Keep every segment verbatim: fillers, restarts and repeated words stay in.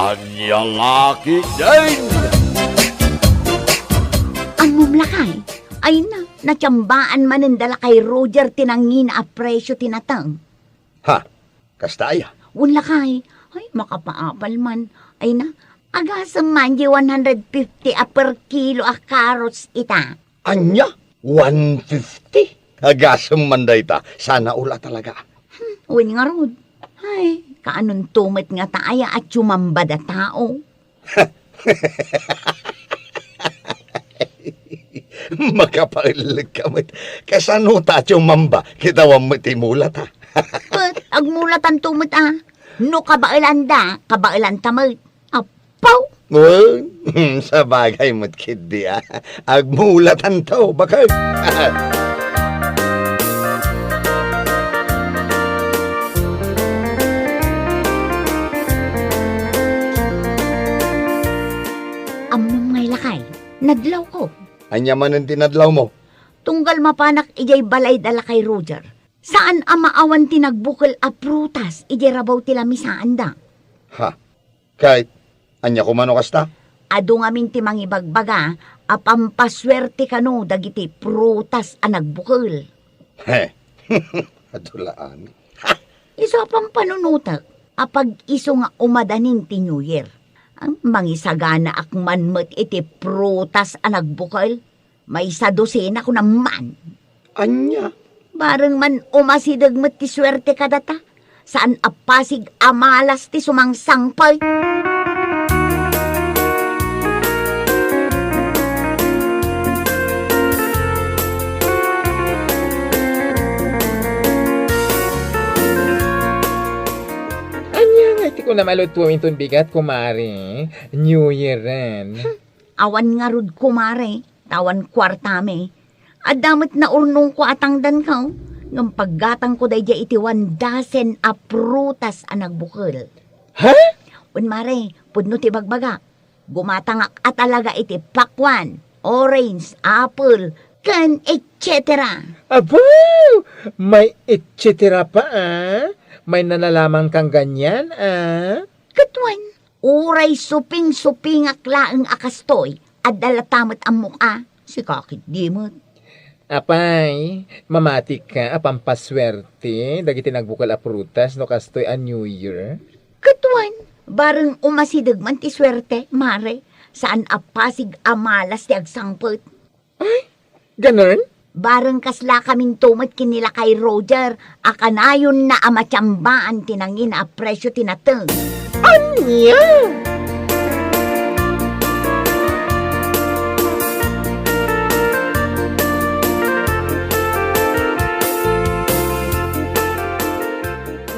Ania la ketdin? Ammom lakay, ay na, natiambaan manen da lakay Roger ti nangina a presio ti nateng. Ha? Kasta aya? Wen lakay, ay, makapaapal man. Ay na, agasem man di one hundred fifty a per kilo a carrots ita. Ania? One fifty? Agasem man dayta. Sana all a talaga. Hmm, wen ngarud. Ay, kaanonto met ngata aya a tiumamba da tao? Makapaellek ka met. Kasano ta a tiumamba? Ket awan met ti mulat, ha? Ket agmulatanto met, a. No kabaelanda, kabaelanta met. Apo! Wen, sabagay met ketdi, a. Agmulatanto, baket. Ammom ngay lakay, nadlawko. Ania manen ti nadlawmo? Tunggal mapanak idiay balay da lakay Roger, saan a maawan ti nagbukel a prutas idiay rabaw ti lamisaanda. Ha? Ket ania koma no kasta? Adu ngamin ti mangibagbaga a pampasuerte kano dagiti prutas a nagbukel. He, adu la amin. Ha! Isu a pampanunotek a pag-isu nga umadanin ti New Year, a, mangisaganaak man met iti prutas a nagbukel. Maysa dosena kunam man. Ania? Bareng man umasideg met ti suerte kadata. Saan a pasig a malas ti sumangsangpet. Ania ngay ti kunam a lutuem inton bigat, kumare? New Year-en. Hmm. Awan ngarud, kumare, ta awan kuartami. Adda met naurnongko a tangdanko, ngem paggatangko daydiay iti one dozen a prutas a nagbukel. Ha? Wen, mare, pudno ti bagbaga. Gumatangak a talaga iti pakwan, orange, apple, ken et cetera. Abo! May et cetera pa, a? May nalalaman kang ganyan, a? Ket wen, uray suping-supingak laeng a kastoy, adda latta met ammok a, sika ketdi met. Apay, mamatika a pampasuerte dagiti nagbukel a prutas no kastoy a New Year? Ket wen, bareng umasideg man ti suerte, mare, saan a pasig a malas ti agsangpet. Ay, ganun? Bareng kaslakaminto met ken ni lakay Roger a kanayonna a matiambaan ti nangina a presio ti nateng. Ania?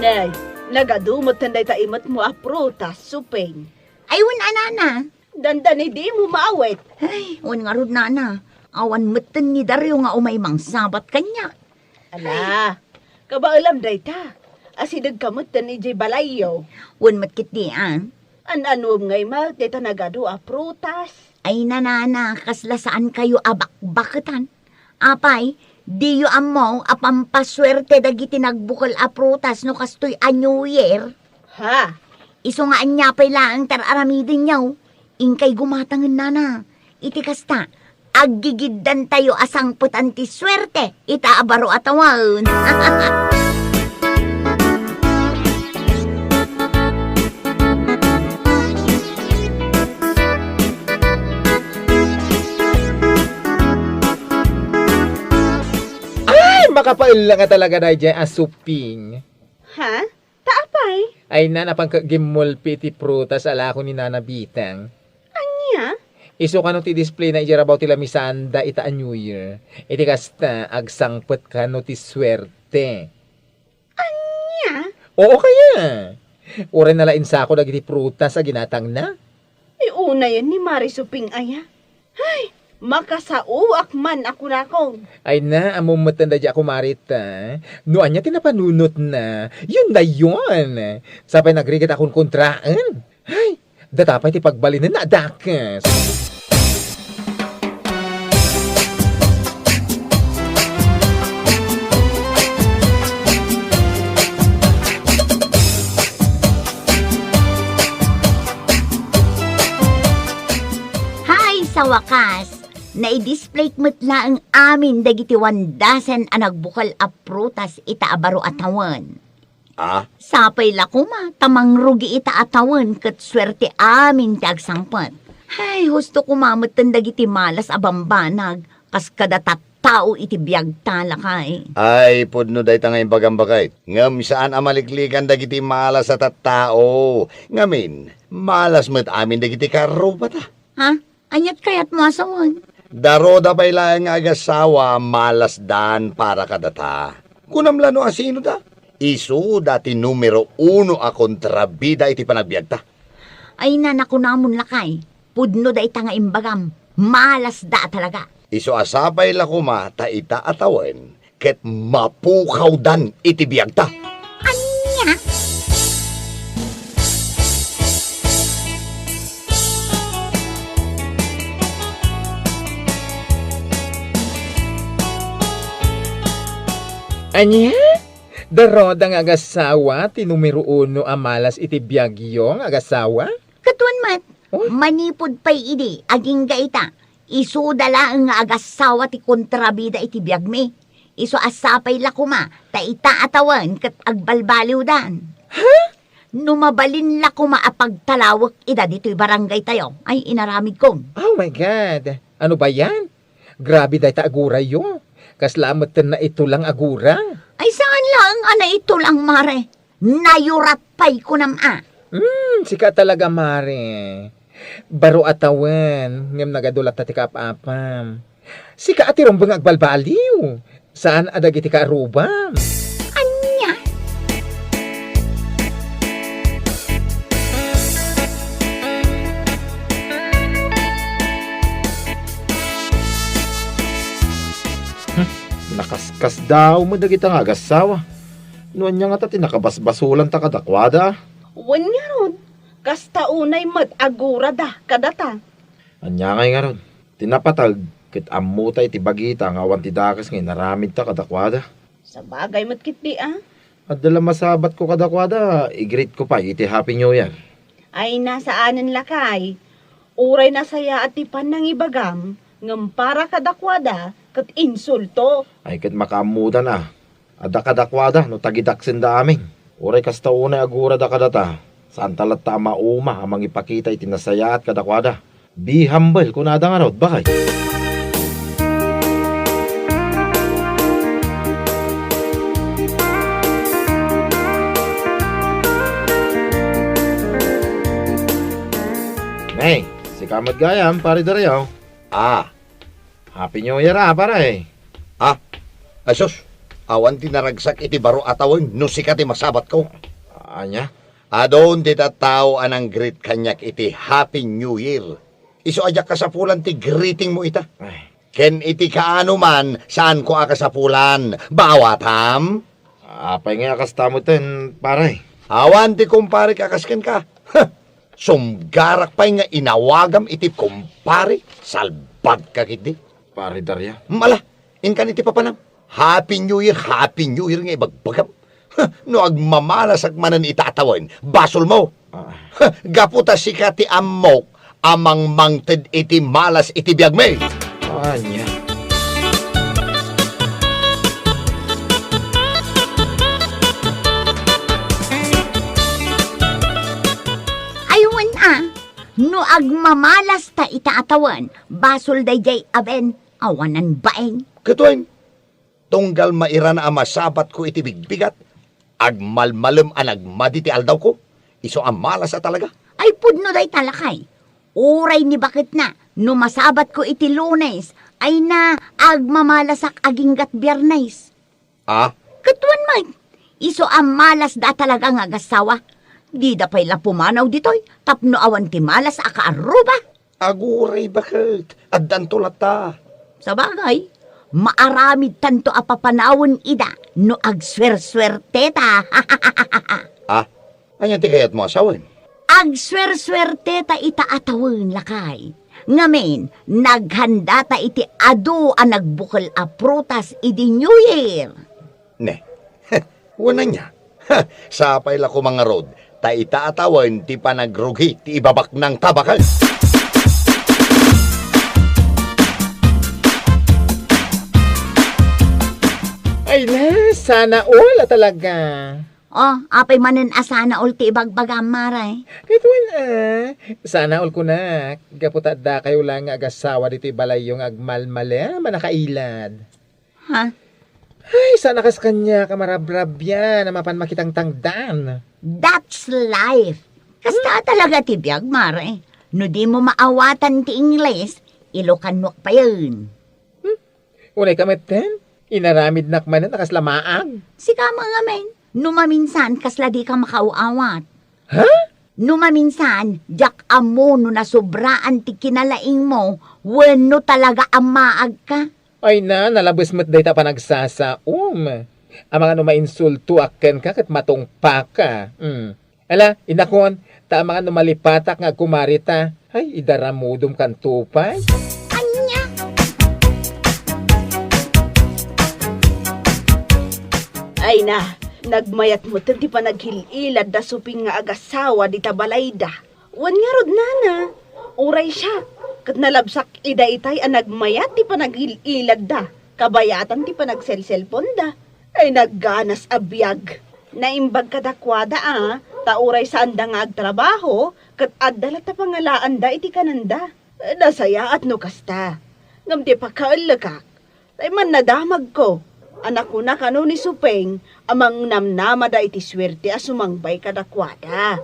Nay, nagadu metten dayta imetmo a prutas, suping. Ay, wen a, nana. Dandani dimo maawet. Ay, wen ngarud, nana. Awan metten ni Dario nga umay mangsabat kaniak. Ala, kabaelam dayta. Asidegka metten idiay balayyo. Wen met ketdi, a. An-anuem ngay met dayta nagadu a prutas? Ay, nana, kasla saankayo a bakbaketan. Apay, diyo ammo a pampasuerte dagiti nagbukel a prutas no kastoy a New Year? Ha? Isu nga ania pay laeng ti ar-aramidenyo, inkay gumatangen, nana. Iti kasta, aggigiddantayo a sangpetan ti suerte ita a baro a tawen. Ay, makapaella nga talaga daydiay a suping. Ha? Ta apay? Ay, nana, apan ket gimmulpi iti prutas a lako ni Nana Bitang. Ania? Isu kano ti display na idiay rabaw ti lamisanda ita a New Year. Iti kasta, agsangpet kano ti suerte. Ania? Oo kaya. Uray nalaensako dagiti prutas a ginatangna. Ay, unayen ni Mari Suping aya. Ay, makasaoak man a kunakon. Ay na, ammom metten daydiay a kumare ta. No ania ti napanunotna, yun na yun. Sapay nagrigat a konkontraen. Ay, data pay ti pagbalinenna a dakes. A wakas, naidisplay met laeng amin dagiti one dozen a nagbukel a prutas ita a baro a tawen. Ah? Sapay la koma ta mangrugi ita a tawen ket suerte amin ti agsangpet. Ay, husto koma metten dagiti malas a bambanag kas kada tattao iti biagta, lakay. Ay, pudno dayta nga imbagam, baket. Ngem saan a maliklikan dagiti malas a tattao. Ngamin, malas met amin dagiti karrubata. Ha? Aniat kayatmo a sawen? Daroda pay laeng nga agassawa, malasdan para kadata. Kunam la no asinoda? Isuda ti numero uno a kontrabida iti panagbiagta. Ay, na, nakunamon, lakay. Pudno dayta nga imbagam. Malasda a talaga. Isu a sapay la koma ta ita a tawen ket mapukawdan iti biagta. Ania? Ania? Daroda nga agassawa ti numero uno a malas iti biagyo nga agassawa? Ket wen met, oh, manipud pay idi, agingga ita, isuda laeng nga agassawa ti kontrabida iti biagmi. Isu a sapay la koma, ta ita a tawen ket agbalbaliwdan. Ha? No mabalin la koma a pagtalawek ida ditoy barangay tayo, ay inaramidko. Oh my God! Ano ba yan? Grabe dayta agurayyo. Kasla metten naitulang agura. Ay, saan laeng a naitulang, mare? Nayurat pay kunam a. Hmm, sika talaga, mare. Baro a tawen, ngem nagadu latta ti kaap-apam. Sika a ti rumbeng nga agbalbaliw. Saan a dagiti kaarrubam. Ania? Hmm, nakaskasdaaw met dagita nga agassawa. No ania ngata ti nakabasbasolanta kadakuada? Wen ngarud, kasta unay met agurada kadata. Ania ngay ngarud? Ti napateg ket ammota iti bagita nga awan ti dakes nga inaramidta kadakuada. Sabagay met ketdi a. Adda la masabatko kadakuada, i-greet ko pay iti Happy New Year. Ay, na, saanen lakay. Uray nasayaat ti pannangibagam, ngem para kadakuada ket insulto. Ay, ket makaammodan a. Adda kadakuada no tagidaksenda amin. Uray kasta unay agurada kadata, saanta latta a mauma a mangipakita iti nasayaat kadakuada. Be humble, kunada ngarud, baket. Nay, sika met gayam, Pare Dario. Ah, Happy New Year a, pare. Ah, ay sus, awan ti naragsak iti baro a tawen no sika ti masabatko. Ania? Adun ti tattao a nang-greet kaniak iti Happy New Year. Isu a diak kasapulan ti greeting mo ita. Ay. Ken iti kaano man, saanko a kasapulan. Baawatam? Apay nga a kasta metten, pare? Awan ti kumparek a kas kenka. Huh! Sumgarak pay nga inawagam iti kumpare. Salbagka ketdi. Pare Daria. Mala, inkan iti papanam. Happy New Year, Happy New Year nga ibagbagam. Huh, no agmamalasak manen ita a tawen, basolmo. Ah. Huh, gapu ta sika ti ammok a mangmangted iti malas iti biagmi. Ania? Ay, wen a, no agmamalasta ita a tawen, basol daydiay a ben, awanan bain. Ket wen, tunggal mairana a masabatko iti bigbigat, agmalmalem a nagmadi ti aldawko, isu a malas a talaga. Ay, pudno dayta, lakay. Uray ni baketna, no masabatko iti Lunes, ay na, agmamalasak aginggat Biernes. Ah? Ket wen met, isu a malasda talaga nga agassawa. Dida pay la pumanaw ditoy tapno awan ti malas a kaarruba. Aguray, baket, addanto latta. Sabagay, maaramidtanto a papanawen ida no agsuersuerteta. Ah, ania ti kayatmo a sawen? Agsuersuerteta ita a tawen, lakay. Ngamin, naghandata iti adu a nagbukel a prutas idi New Year. Ne. Wen ania? Ha, sapay la koma ngarud, ta ita a tawen ti panagrugi ti ibabaknangta, baket. Ay na, sana all a talaga. Oh, apay manen a sana all ti ibagbagam, Mare? Ket wen a, sana all kunak, gapu ta addakayo la nga agasawa ditoy balayyo nga agmalmalem a nakailad. Ha? Ay, sana kas kaniak a marabrabian a mapan makitangtangdan. That's life. Kasta talaga ti biag, Mare. No dimo maawatan ti Ingles, Ilocanok payen. Hmm? Unay ka metten? Inaramidnak manen a kasla maag. Sika met ngamin, no maminsan kasla dika makaaw-awat. Ha? No maminsan, diak ammo no nasobraan ti kinalaingmo wenno talaga a maagka. Ay na, nalabes met dayta a panagsasaom. Amangan no mainsultoak kenka ket matungpaka. Hmm. Ala, inakon, ta amangan no malipatak nga agkumarita. Ay, idaramudom kanto pay. Ania? Ay na, nagmayat metten ti panaghil-ilad da Suping nga agasawa dita balayda. Wen ngarud, nana, uray siak, ket nalabsak ida itay a nagmayat ti panaghil-iladda, kabayatan ti panagselselponda. Ay, nagganas a biag. Naimbag kadakuada a, ta uray saanda nga agtrabaho, ket adda latta pangalaanda iti kanenda. Nasayaat no kasta. Ngem ti pakaellekak, tay mannadamagko a nakuna kano ni Suping a mangnamnamada iti suerte a sumangbay kadakuada.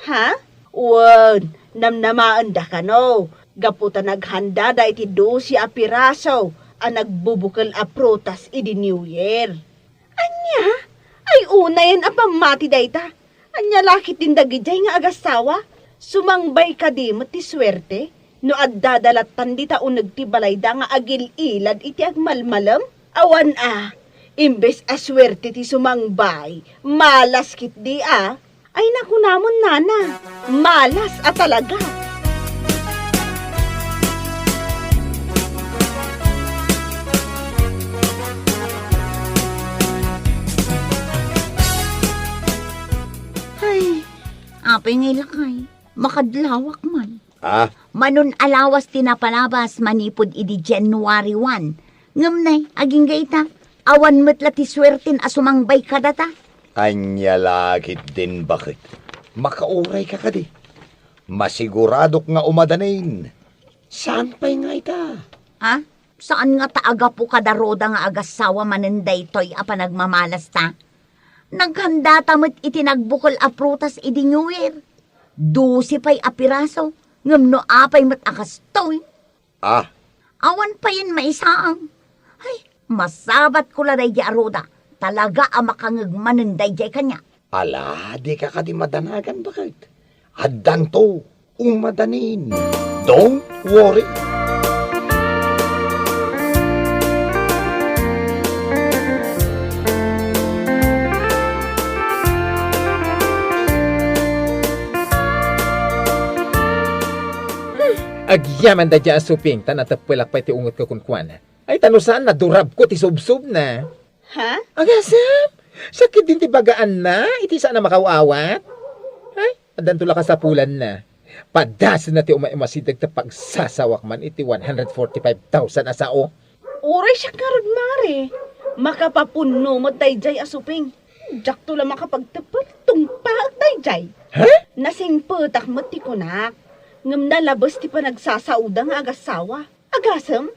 Ha? Wen, namnamaenda kano, gapu ta naghandada iti dose a piraso a nagbubukel a prutas idi New Year. Ania? Ay, unayen a pammati dayta. Ania la ketdin dagidiay nga agasawa? Sumangbay kadi met ti suerte no addada lattan dita uneg ti balayda nga agil-ilad iti agmalmalem? Awan a, imbes a suerte ti sumangbay, malas ketdi a. Ay, nakunamon, nana, malas a talaga. Ay, apay ngay lakay, makadlawak man. Ah? Manon a lawas ti napalabas manipud idi January one. Ngem nay, agingga ita, awan met la ti suerten a sumangbay kadata. Ania la ketdin baket? Makaurayka kadi? Masiguradok nga umadanin. Saan pay nga ita? Ha? Saan nga ta agapu kada Roda nga agasawa manen daytoy a panagmamalasta? Naghandata met iti nagbukel a prutas idi New Year. Dose pay a piraso, ngem no apay met a kastoy. Ah. Awan payen maisaang. Ay, masabatko la daydiay a Roda. Talaga a makangeg manen daydiay kaniak. Ala, dika kadi madanagan, baket? Addanto, umadanin. Don't worry. Agyaman daydiay a Suping, ta nateppelak pay ti ungetko kenkuana. Ay, ta no saan, nadurabko ti subsobna. Ha? Agasem, sakit din ti bagaanna, iti saan a makaw-awat. Ay, addanto la kasapulanna. Padasenna ti umay-umasideg ta pagsasawak man iti one hundred forty-five thousand a sao. Uray siak ngarud, Mare. Makapapunno met daydiay a Suping. Diakto la makapagteppel, tungpaek daydiay. Ha? Nasingpetak met ti kunak. Ngem nalabes ti panagsasaoda nga agasawa. Agasem,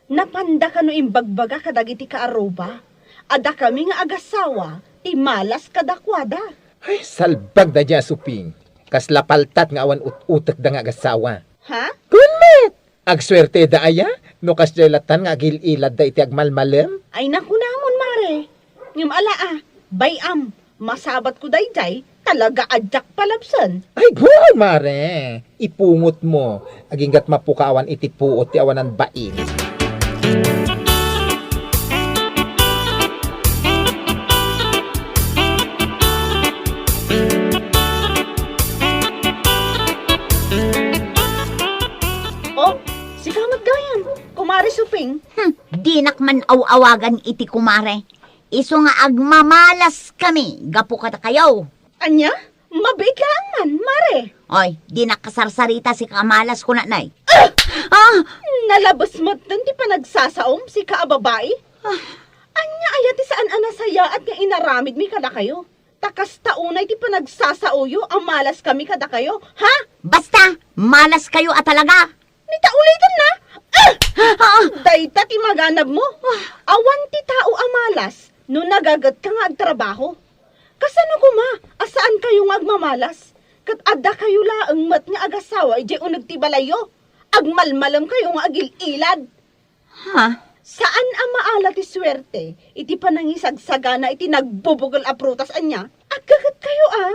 napanda kano imbagbaga kadagiti kaarruba a dakami nga agasawa ti malas kadakuada. Ay, salbag daydiay a Suping. Kasla paltat nga awan ut-utekda nga agasawa. Ha? Kun met! Agsuerteda aya no kasdiay lattan nga agil-iladda iti agmalmalem? Ay, nakunamon, Mare. Ngem ala a, bay-am, masabatko daydiay, talaga a diak palabsen. Ay, go, Mare! Ipungotmo, aginggat mapukawan iti puot ti awanan bain. Oh, sika met gayam, Kumare Suping. Hmm, dinak man aw-awagan iti kumare. Isu nga agmamalas kami gapu kadakayo. Ania? Mabiit laeng man, Mare. Oy, dinak kasarsarita, sika a malas, kunanay. Ah! Ah! Nalabes metten ti panagsasaom, sika a babai. Ah. Ania aya ti saan a nasayaat nga inaramidmi kadakayo? Ta kasta unay ti panagsasaoyo a malaskami kadakayo, ha? Basta, malaskayo a talaga! Ni ta ulitan na! Ah! Ah! Dayta ti maganabmo. Awan ti tao a malas no nagagetka nga agtrabaho. Kasano koma a saankayo nga agmamalas? Ket adda kayo laeng met nga agasawa idiay uneg ti balayyo. Agmalmalemkayo nga agil-ilad. Ha? Saan a maala ti suerte iti panangisagsagana iti nagbubukel a prutas ania? Aggagetkayo a.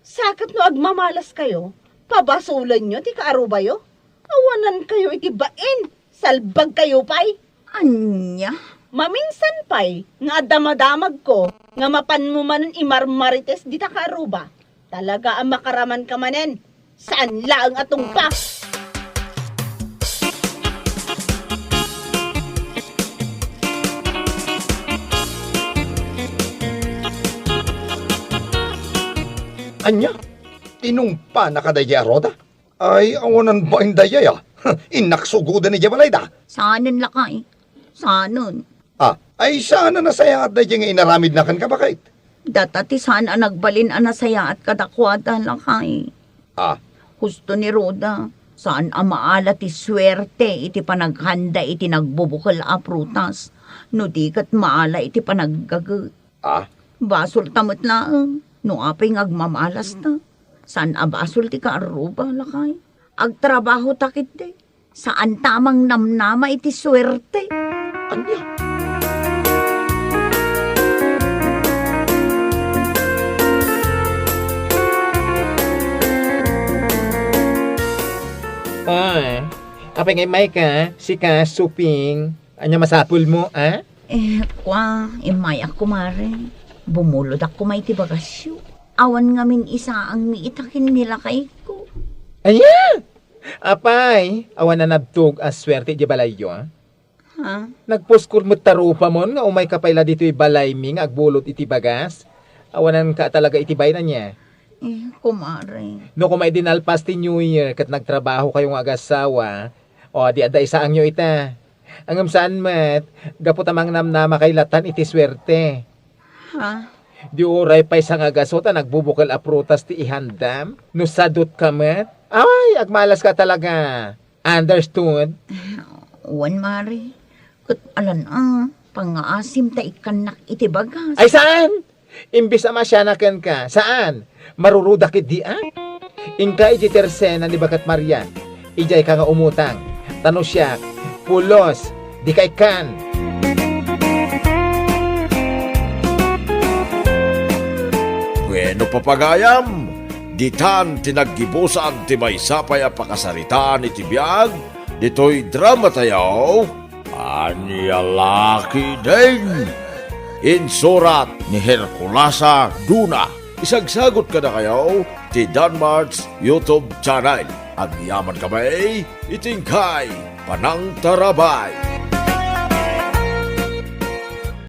Saket no agmamalaskayo, pabasolenyo ti kaarubayo. Awanankayo iti bain, salbagkayo pay. Ania? Maminsan pay nga adda madamagko nga mapanmo manen imarmarites dita kaaruba. Talaga a makaramanka manen. Saan laeng a tungpa. Ania? Tinungpana kadaydiay a ruda? Ay, awanan bain daydiay, ah. Innak sugoden idiay balayda. Saanen, lakay. Saanen. Ah, ay saan a nasayaat daydiay nga inaramidna kenka, baket? Data ti saan a nagbalin a nasayaat kadakuada, lakay. Ah. Husto ni Roda, saan a maala ti suerte iti panaghanda iti nagbubukel a prutas, no di ket maala iti panaggaget. Ah? Basolta met laeng, no apay nga agmamalasta. Saan a basol ti kaarruba, lakay. Agtrabahota ketdi. Saanta a mangnamnama iti suerte. Ania? Ah, apay nga immayka, sika, Suping? Ania masapulmo, a? Eh, kua, immayak, kumare. Bumulodak koma iti bagasyo. Awan ngamin isaangmi ita ken ni lakayko. Ania? Apay, awan a nabtog a suerte idiay balayyo, a? Ha? Nagpuskol met ta rupamon nga umayka pay la ditoy balaymi nga agbulod iti bagas? Awananka talaga iti bain ania? Eh, kumare. No koma idi nalpas ti New Year ket nagtrabahokayo nga agasawa, o, di adda isaangyo ita. Ngem saan met, gapu ta mangnamnamakay latan iti suerte. Ha? Di uray pay sangagaso ta nagbubukel a prutas ti ihandam? No sadutka met? Ay, agmalaska talaga. Understood? Wen, Mare. Ket alan a, pangngaasim ta ikkannak iti bagas. Ay, saan? Imbes a masiana kenka, saan? Maruruda ketdi a? Inka iti tersena ni Baket Maria, idiayka nga umutang. Ta no siak, pulos, dika ikkan. Bueno, papagayam, ditan ti naggibusan ti maysa pay a pakasaritaan iti biag ditoy drama tayo. Ania la ketdin? Insurat ni Herculasa Duna. Isagsagot kadakayo ti Danmart's YouTube channel. Agyaman kami iti inkay panangtarabay.